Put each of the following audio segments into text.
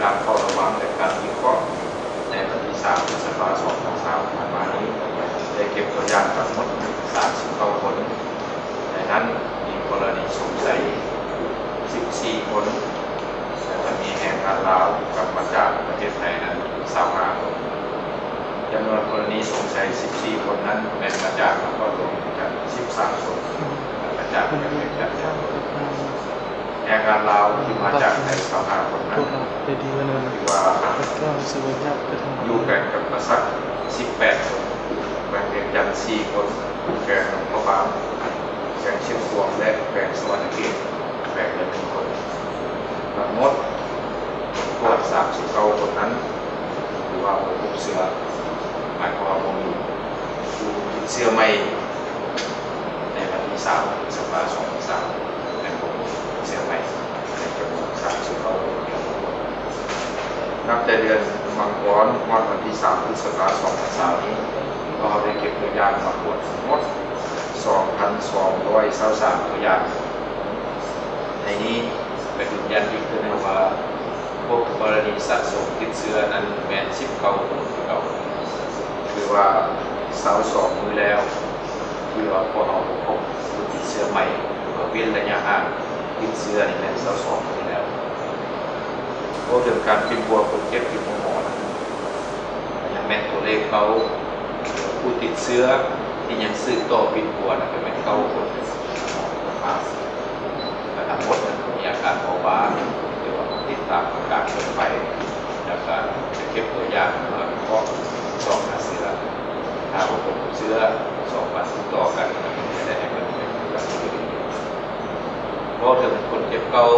ການເຝົ້າລະວັງ ແລະ ການວິເຄາະ ໃນວັນທີສາມ ພຶດສະພາ ສອງພັນຊາວ ຜ່ານມານີ້ ໄດ້ເກັບຕົວຢ່າງທັງໝົດ ສາມສິບເກົ້າຄົນ. ໃນນັ້ນມີກໍລະນີສົງໄສ ສິບສີ່ຄົນ ແລະ ກໍມີແຮງງານລາວກັບມາຈາກປະເທດໄທນັ້ນ ຊາວຫ້າຄົນ. ຈຳນວນກໍລະນີສົງໄສ ສິບສີ່ຄົນນັ້ນ ແມ່ນມາຈາກນະຄອນຫຼວງວຽງຈັນ ສິບສາມຄົນ ແລະ ມາຈາກແຂວງວຽງຈັນ ແຮງງານລາວທີ່ມາຈາກໄທ ຊາວຫ້າຄົນນັ້ນ ທີ່ວ່າຢູ່ແຂວງຈຳປາສັກ ສິບແປດຄົນ, ແຂວງວຽງຈັນ ສີ່ຄົນ, ແຂວງຫຼວງພະບາງ, ແຂວງຊຽງຂວາງ ແລະ ແຂວງສະຫວັນນະເຂດ ແຂວງລະໜຶ່ງຄົນ. ທັງໝົດກວດ ສາມສິບເກົ້າຄົນນັ້ນ ຖືວ່າບໍ່ພົບເຊື້ອ, ໝາຍຄວາມວ່າບໍ່ມີຜູ້ຕິດເຊື້ອໃໝ່ ໃນວັນທີສາມ ພຶດສະພາ ສອງພັນຊາວ ແມ່ນພົບເຊື້ອໃໝ່ໃນຈຳນວນ ສາມສິບເກົ້າຄົນ. ນັບແຕ່ເດືອນມັງກອນ ຮອດວັນທີສາມ ພຶດສະພາ ສອງພັນຊາວນີ້ ພວກເຮົາໄດ້ເກັບຕົວຢ່າງມາກວດທັງໝົດ ສອງພັນສອງຮ້ອຍຊາວສາມຕົວຢ່າງ. ໃນນີ້ກໍຢືນຢັນອີກເທື່ອໜຶ່ງວ່າ ພົບກໍລະນີສະສົມຕິດເຊື້ອນັ້ນແມ່ນສິບເກົ້າຄົນຄືເກົ່າ, ຄືວ່າຊາວສອງມື້ແລ້ວ ທີ່ວ່າພວກເຮົາພົບຜູ້ຕິດເຊື້ອໃໝ່ ຫຼືວ່າເວັ້ນໄລຍະຫ່າງຕິດເຊື້ອນີ້ແມ່ນຊາວສອງມື້ແລ້ວ. ເວົ້າເຖິງການປິ່ນປົວຄົນເຈັບຢູ່ໂຮງໝໍນັ້ນ ຍັງແມ່ນຕົວເລກເກົ່າ, ຜູ້ຕິດເຊື້ອທີ່ຍັງສືບຕໍ່ປິ່ນປົວນັ້ນກໍແມ່ນເກົ້າຄົນ. ແລະ ທັງໝົດນັ້ນກໍມີອາການເບົາບາງ, ແຕ່ວ່າເຮົາຕິດຕາມອາການທົ່ວໄປ ແລ້ວກໍຈະເກັບຕົວຢ່າງມາວິເຄາະ ຊອກຫາເຊື້ອ. ຖ້າວ່າພົບເຊື້ອສອງວັນຕິດຕໍ່ກັນ ກໍຈະໄດ້ໃຫ້ເພິ່ນເປັນຜູ້ຮັບຜິດຊອບ. ເວົ້າເຖິງຄົນເຈັບເກົ່າ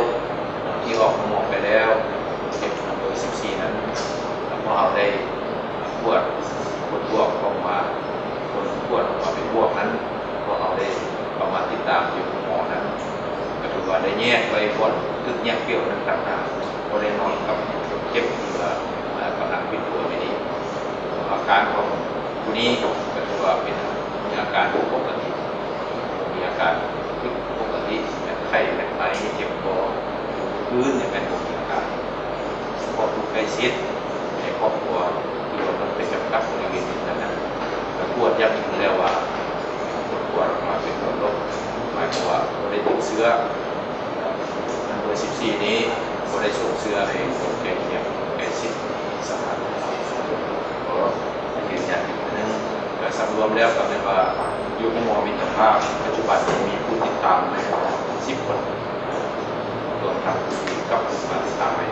ທີ່ອອກໂຮງໝໍໄປແລ້ວ, ຄົນເຈັບນຳເບີສິບສີ່ນັ້ນ ພວກເຮົາໄດ້ກວດຜົນບວກອອກມາ, ຜົນກວດອອກມາເປັນບວກນັ້ນ ພວກເຮົາໄດ້ເຂົ້າມາຕິດຕາມຢູ່ໂຮງໝໍນັ້ນ ກໍຖືວ່າໄດ້ແຍກໄວ້ບ່ອນຖືກແຍກປ່ຽວນັ້ນຕ່າງຫາກ, ບໍ່ໄດ້ນອນກັບຄົນເຈັບທີ່ວ່າ ເອີ່ ກຳລັງປິ່ນປົວຢູ່ນີ້. ອາການຂອງຜູ້ນີ້ກໍຖືວ່າເປັນ ມີອາການປົກກະຕິ, ມີອາການຜິດປົກກະຕິ, ແມ່ນໄຂ້ ແມ່ນໄອ, ເຈັບຄໍ, ອື່ນໆ ນີ້ແມ່ນບໍ່ມີອາການ. ສະເພາະຜູ້ໃກ້ຊິດໃນຄອບຄົວທີ່ວ່າມັນໄປຈຳກັດບໍລິເວນນັ້ນນະ, ກະກວດຢ່າງໜຶ່ງແລ້ວວ່າ ຜົນກວດອອກມາເປັນບວກລົບ, ໝາຍຄວາມວ່າບໍ່ໄດ້ຕິດເຊື້ອ. ເບີສິບສີ່ນີ້ບໍ່ໄດ້ສົງເຊື້ອໃຫ້ຄົນໃກ້ຄຽງ ໃກ້ຊິດສຳພັນ. ກໍຢືນຢັນອີກເທື່ອໜຶ່ງ, ກໍສຳລວມແລ້ວກໍແມ່ນວ່າ ຢູ່ໂຮງໝໍມິດຕະພາບ ປັດຈຸບັນນີ້ມີຜູ້ຕິດຕາມຢູ່ສິບຄົນ, ລວມທັງຜູ້ທີ່ກັບມາຕິດຕາມໃໝ່.